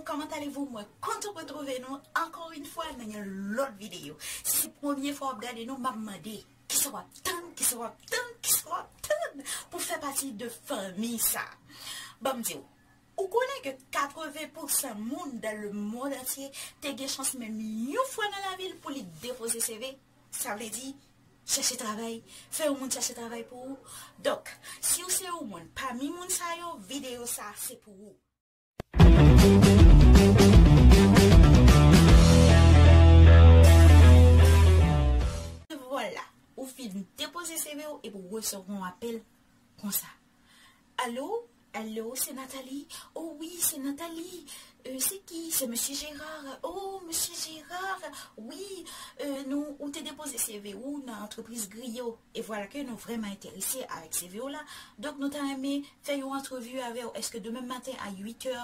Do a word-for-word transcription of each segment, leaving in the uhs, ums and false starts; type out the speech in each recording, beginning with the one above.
Comment allez-vous? Mwen kontan retwouve nou ankò yon fwa nan yon lòt videyo. Si se premye fwa w ap gade nou, m ap mande, kisa w ap tann, kisa w ap tann, kisa w ap tann pou fè pati de fanmi sa? Ban m di w, ou konnen ke katreven pousan moun dans le monde entier te gen chans menm yon fwa nan lavi l pou li depoze C V? Sa vle di, chèche travay, fè yon moun chèche travay pou ou. Donk, si w se yon moun pami moun sa yo, videyo sa se pou ou. Vwala, ou fin depoze C V w epi w resevwa yon apèl konsa. Alo? Alo, se Nathalie? Oh wi, se Nathalie. Euh, se ki? Se Mesye Gérard. Oh, Mesye Gérard, wi, euh, nou, ou te depoze C V ou nan antrepriz Griyo. E vwala ke nou vrèman enterese avèk C V w la. Donk, nou ta renmen fè yon antrevi avè w. Èske demen maten a uit è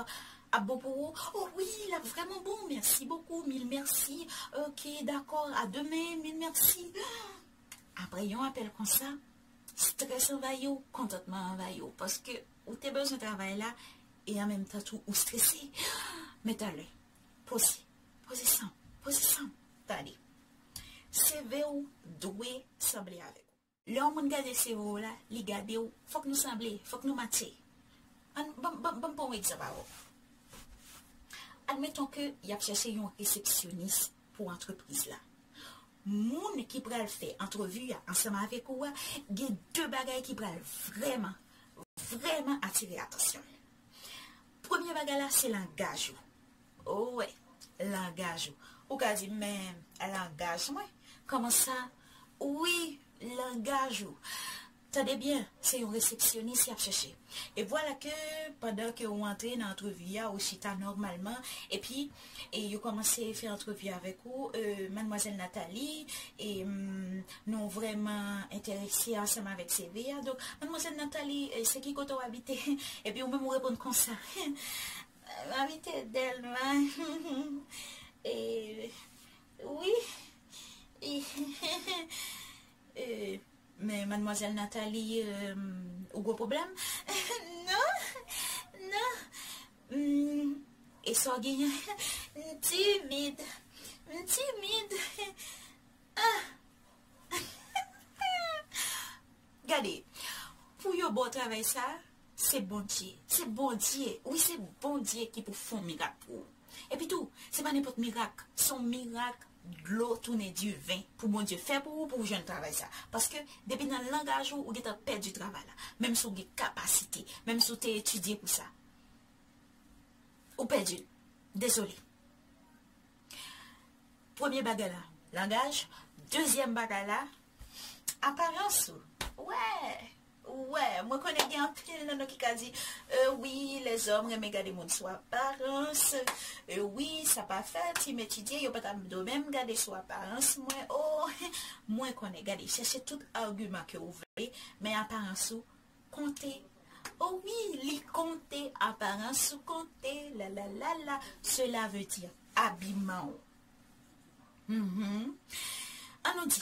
ap bon pou ou? Oh wi, l ap vrèman bon. Merci beaucoup, mille merci. Ok, dakò, a demen, mille merci. Apre yon apèl konsa, strès anvayi w, kontantman anvayi w, paske ou te bezwen travay la, e an menm tan tou ou strese. Men talè, poze, poze san, poze san. Tande, C V w dwe sanble avèk ou. Lè yon moun gade C V w la, li gade w, fòk nou sanble, fòk nou matche. Ann, ban, ban, ban m pran yon egzanp avè w. Admeton ke y ap chèche yon resepsyonis pou antrepriz la. Moun ki pral fè antrevi a ansanm avèk ou a, gen de bagay ki pral vrèman, vrèman atire atansyon l. Premye bagay la, se langaj ou. O wè, langaj ou. Ou ka di, men langaj mwen? Kòman sa? Wi, langaj ou. Tande byen, se yon resepsyonis y ap chèche. E vwala ke pandan ke ou antre nan antrevi a, ou chita nòmalman, epi e yo kòmanse fè antrevi avèk ou, e, Madmwazèl Nathalie, e, mm, nou vrèman enterese ansanm avèk C V a. Donk, Madmwazèl Nathalie, e, se ki kote w abite? Epi ou menm ou reponn konsa. M abite Dèlma. E, wi. E, men Madmwazèl Nathalie, e, ou gwo pwoblèm? Non, non. Mm, e sa w genyen? M timid. M timid. Ah. Gade, pou yo ba w travay sa, se Bondye. Se Bondye. Wi, se Bondye ki pou fè yon mirak pou ou. Epi tou, se pa nenpòt mirak. Se yon mirak dlo tounen diven pou Bondye fè pou ou, pou w jwenn travay sa. Paske depi nan langaj ou, ou gentan pèdi travay la. Menm si w gen kapasite, menm si w te etidye pou sa, ou pèdi l. Dezole. Premye bagay la, langaj. Dezyèm bagay la, aparans ou. Wè, wè, mwen konnen gen anpil nan nou ki ka di, e, wi, lèzòm renmen gade moun sou aparans. E, wi, sa pa fèt, si m etidye, yo pa t ap do menm gade sou aparans mwen. O, mwen konnen, gade, chèche tout agiman ke ou vle, men aparans ou konte. O wi, li konte, aparans ou konte, la, la, la, la. Cela veut dire abiman ou. Mhm. An nou di,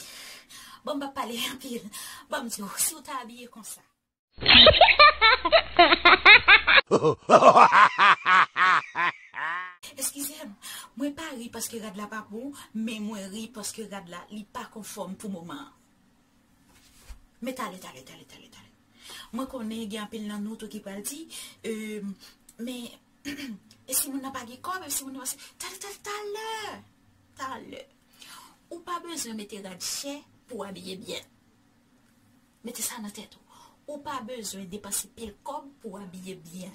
bon, m pa pale anpil. Bon, m di w, si w ta abiye konsa. Eskize m, mwen pa ri paske rad la pa bon, men mwen ri paske rad la, li pa konfòm pou moman an. Men talè, talè, talè, talè, talè. Mwen konnen gen anpil nan nou tou ki pral di, e, men, e si moun nan pa gen kòb, e si moun nan pa se, talè, talè, talè, talè. Ou pa bezwen mete rad chè pou w abiye byen. Mete sa nan tèt ou. Ou pa bezwen depanse pil kòb pou w abiye byen.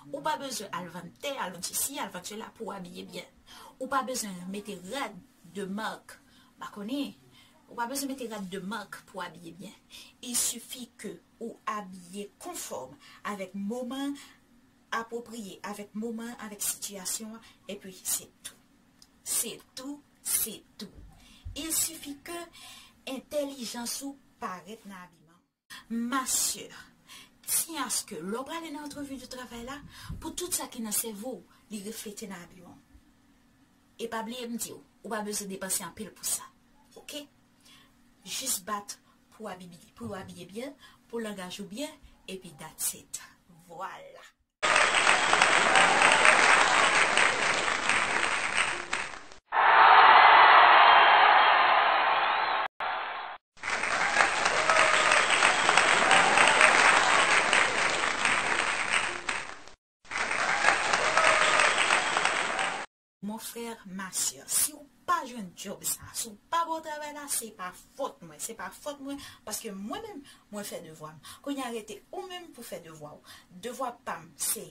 Ou pa bezwen al vann tè, al vann sesi, al vann sela pou w abiye byen. Ou pa bezwen mete rad de mak. M pa konnen. Ou pa bezwen mete rad de mak pou w abiye byen. Il suffit que ou abiye konfòm avèk moman, apwopriye avèk moman, avèk sitiyasyon an, epi se tou. Se tou, se tou. Il suffit que entèlijans ou parèt nan abiman. Ma sè, tyen aske lè w prale nan antrevi de travay la, pou tout sa ki nan sèvo w, li reflete nan abiman w. E pa bliye m di w, ou pa bezwen depanse anpil pou sa. Oke? Jis bat pou w abiye, pou w abiye byen, pou langaj ou byen, epi that's it. Vwala. Frè, ma sè, si w pa jwenn djòb sa, si w pa ba w travay la, se pa fòt mwen, se pa fòt mwen, paske mwen menm, mwen fè devwa m. Kounye a rete ou menm pou fè devwa w. Devwa pa m, se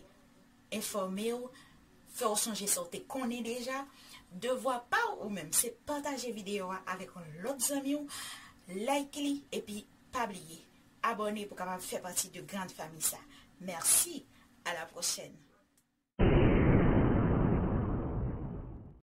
enfòme w, fè w sonje sa w te konnen deja. Devwa pa w ou menm, se pataje videyo a avèk yon lòt zanmi w, like li, epi pa bliye abòne pou kapab fè pati de grand fanmi sa. Mèsi, a la pwochèn.